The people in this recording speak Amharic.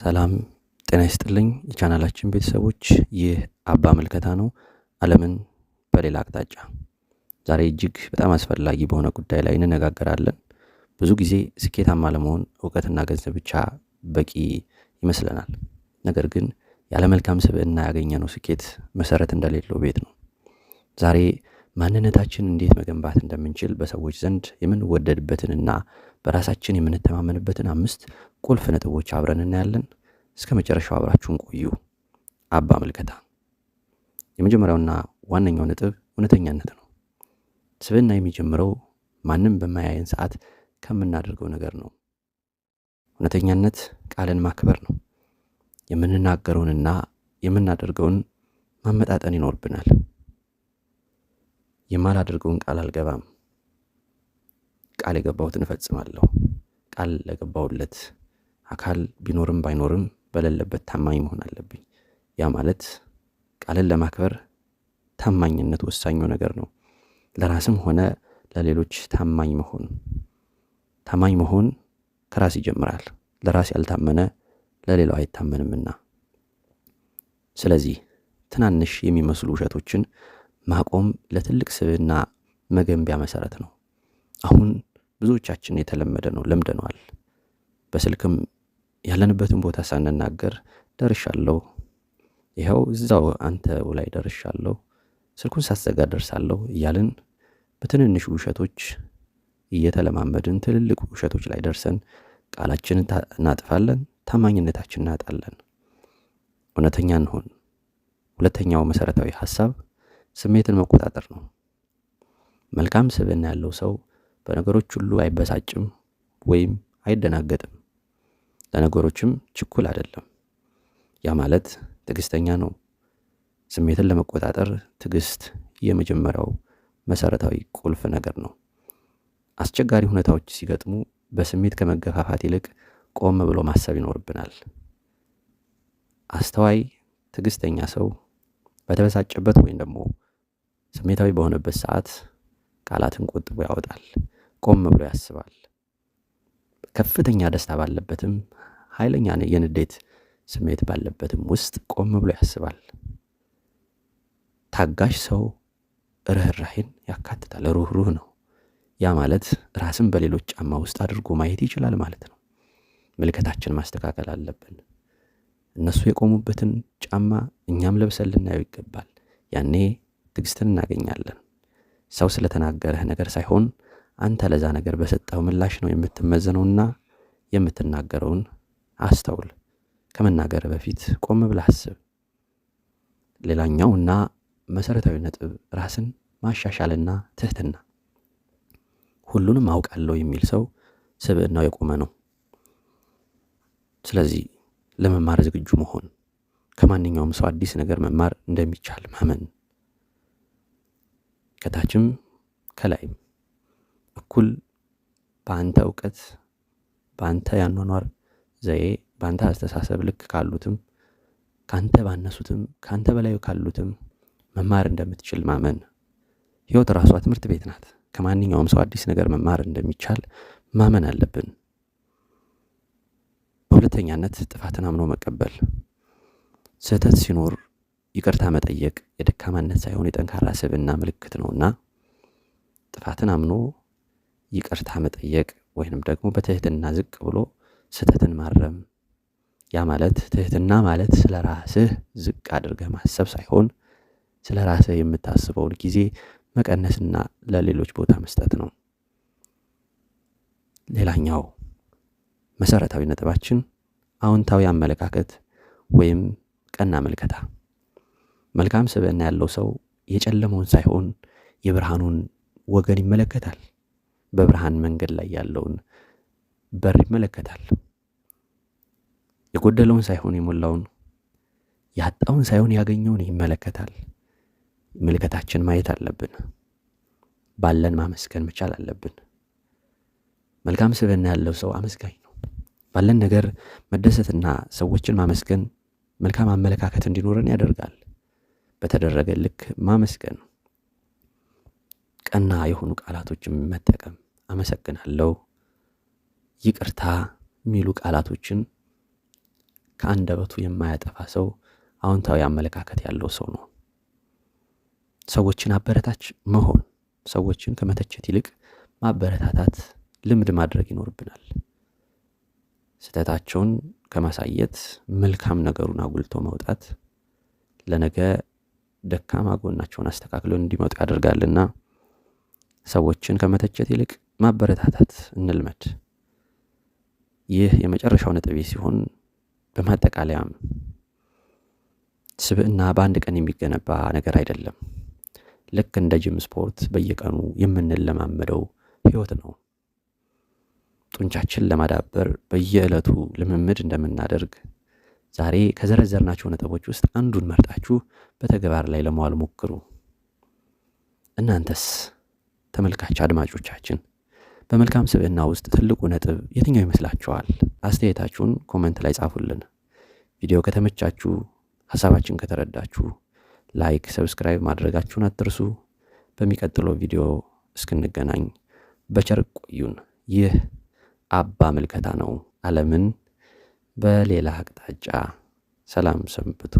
ሰላም ጤና ይስጥልኝ የቻናላችን ቤተሰቦች፣ ይህ አባ ምልከታ ነው። ዓለምን በሌላ አቅጣጫ ዛሬ እጅግ በጣም አስፈላጊ በሆነ ጉዳይ ላይ እንነጋገራለን። ብዙ ጊዜ ስኬታማ ለመሆን እውቀትና ገንዘብ ብቻ በቂ ይመስለናል። ነገር ግን ያለ መልካም ስብዕና ያገኘነው ስኬት መሰረት እንደሌለው ቤት ነው። ዛሬ ማንነታችን እንዴት መገንባት እንደምንችል፣ በሰዎች ዘንድ የምንወደድበትንና በራሳችን የምንተማመንበትን 5 ቁልፍ ነጥቦች አብረን እናያለን። እስከ መጨረሻው አብራችሁን ቆዩ። አባ ምልከታ። የመጀመሪያውና ዋነኛው ነጥብ እውነተኛነት ነው። ስብዕና የሚጀምረው ማንም በማያየን ሰዓት ከምናደርገው ነገር ነው። እውነተኛነት ቃልን ማክበር ነው። የምንናገረውንና የምናደርገውን ማመጣጠን ይኖርብናል። የማላደርገውን ቃል አልገባም። ቃል የገባሁትን እፈጽማለሁ። ቃል ለገባሁለት አካል ቢኖርም ባይኖርም በሌለበት ታማኝ መሆን አለብኝ። ያ ማለት ቃልን ለማክበር ታማኝነት ወሳኙ ነገር ነው። ለራስም ሆነ ለሌሎች ታማኝ መሆን። ታማኝ መሆን ከራስ ይጀምራል። ለራስ ያልታመነ ለሌላው አይታመንምና። ስለዚህ ትናንሽ የሚመስሉ ውሸቶችን ማቆም ለትልቅ ስብዕና መገንቢያ መሰረት ነው። አሁን ብዙዎቻችን የተለመደ ነው፣ ለምደነዋል። በስልክም ያለንበትን ቦታ ሳንናገር ደርሻለሁ፣ ይኸው እዛው አንተው ላይ ደርሻለሁ፣ ስልኩን ሳትዘጋ ደርሳለሁ እያልን በትንንሽ ውሸቶች እየተለማመድን ትልልቅ ውሸቶች ላይ ደርሰን ቃላችንን እናጥፋለን፣ ታማኝነታችንን እናጣለን። እውነተኛ እንሆን። ሁለተኛው መሰረታዊ ሀሳብ ስሜትን መቆጣጠር ነው። መልካም ስብዕና ያለው ሰው በነገሮች ሁሉ አይበሳጭም ወይም አይደናገጥም። ለነገሮችም ችኩል አይደለም። ያ ማለት ትዕግስተኛ ነው። ስሜትን ለመቆጣጠር ትዕግስት የመጀመሪያው መሰረታዊ ቁልፍ ነገር ነው። አስቸጋሪ ሁኔታዎች ሲገጥሙ በስሜት ከመገፋፋት ይልቅ ቆም ብሎ ማሰብ ይኖርብናል። አስተዋይ ትዕግስተኛ ሰው በተበሳጨበት ወይም ደግሞ ስሜታዊ በሆነበት ሰዓት ቃላትን ቆጥቦ ያወጣል፣ ቆም ብሎ ያስባል። ከፍተኛ ደስታ ባለበትም ኃይለኛ የንዴት ስሜት ባለበትም ውስጥ ቆም ብሎ ያስባል። ታጋሽ ሰው ርህራሄን ያካትታል፣ ሩህሩህ ነው። ያ ማለት ራስን በሌሎች ጫማ ውስጥ አድርጎ ማየት ይችላል ማለት ነው። ምልከታችን ማስተካከል አለብን። እነሱ የቆሙበትን ጫማ እኛም ለብሰን ልናየው ይገባል። ያኔ ትዕግስትን እናገኛለን። ሰው ስለተናገረህ ነገር ሳይሆን አንተ ለዛ ነገር በሰጠው ምላሽ ነው የምትመዘነውና የምትናገረውን አስተውል። ከመናገር በፊት ቆም ብለህ አስብ። ሌላኛውና መሰረታዊ ነጥብ ራስን ማሻሻልና ትህትና። ሁሉንም አውቃለሁ የሚል ሰው ስብዕናው የቆመ ነው። ስለዚህ ለመማር ዝግጁ መሆን፣ ከማንኛውም ሰው አዲስ ነገር መማር እንደሚቻል ማመን፣ ከታችም ከላይም እኩል በአንተ እውቀት፣ በአንተ ያኗኗር ዘዬ፣ በአንተ አስተሳሰብ ልክ ካሉትም፣ ካንተ ባነሱትም፣ ካንተ በላይ ካሉትም መማር እንደምትችል ማመን። ህይወት ራሷ ትምህርት ቤት ናት። ከማንኛውም ሰው አዲስ ነገር መማር እንደሚቻል ማመን አለብን። በሁለተኛነት ጥፋትን አምኖ መቀበል። ስህተት ሲኖር ይቅርታ መጠየቅ የደካማነት ሳይሆን የጠንካራ ስብዕና ምልክት ነውና ጥፋትን አምኖ ይቅርታ መጠየቅ ወይንም ደግሞ በትህትና ዝቅ ብሎ ስህተትን ማረም። ያ ማለት ትህትና ማለት ስለ ራስህ ዝቅ አድርገህ ማሰብ ሳይሆን ስለ ራስህ የምታስበውን ጊዜ መቀነስና ለሌሎች ቦታ መስጠት ነው። ሌላኛው መሰረታዊ ነጥባችን አዎንታዊ አመለካከት ወይም ቀና ምልከታ። መልካም ስብዕና ያለው ሰው የጨለመውን ሳይሆን የብርሃኑን ወገን ይመለከታል። በብርሃን መንገድ ላይ ያለውን በር ይመለከታል። የጎደለውን ሳይሆን የሞላውን፣ ያጣውን ሳይሆን ያገኘውን ይመለከታል። ምልከታችን ማየት አለብን። ባለን ማመስገን መቻል አለብን። መልካም ስብዕና ያለው ሰው አመስጋኝ ነው። ባለን ነገር መደሰትና ሰዎችን ማመስገን መልካም አመለካከት እንዲኖረን ያደርጋል። በተደረገ ልክ ማመስገን፣ ቀና የሆኑ ቃላቶችን መጠቀም፣ አመሰግናለሁ፣ ይቅርታ የሚሉ ቃላቶችን ከአንደበቱ የማያጠፋ ሰው አዎንታዊ አመለካከት ያለው ሰው ነው። ሰዎችን አበረታች መሆን፣ ሰዎችን ከመተቸት ይልቅ ማበረታታት ልምድ ማድረግ ይኖርብናል። ስህተታቸውን ከማሳየት መልካም ነገሩን አጉልቶ መውጣት ለነገ ደካማ ጎናቸውን አስተካክለው እንዲመጡ ያደርጋልና ሰዎችን ከመተቸት ይልቅ ማበረታታት እንልመድ። ይህ የመጨረሻው ነጥቤ ሲሆን በማጠቃለያም ስብዕና በአንድ ቀን የሚገነባ ነገር አይደለም። ልክ እንደ ጅም ስፖርት በየቀኑ የምንለማመደው ህይወት ነው። ጡንቻችን ለማዳበር በየዕለቱ ልምምድ እንደምናደርግ ዛሬ ከዘረዘርናቸው ነጥቦች ውስጥ አንዱን መርጣችሁ በተግባር ላይ ለመዋል ሞክሩ። እናንተስ ተመልካች አድማጮቻችን በመልካም ስብዕና ውስጥ ትልቁ ነጥብ የትኛው ይመስላችኋል? አስተያየታችሁን comment ላይ ጻፉልን። ቪዲዮ ከተመቻችሁ፣ ሀሳባችን ከተረዳችሁ like፣ subscribe ማድረጋችሁን አትርሱ። በሚቀጥለው ቪዲዮ እስክንገናኝ በቸር ቆዩን። ይህ አባ ምልከታ ነው። ዓለምን በሌላ አቅጣጫ። ሰላም ሰንብቱ።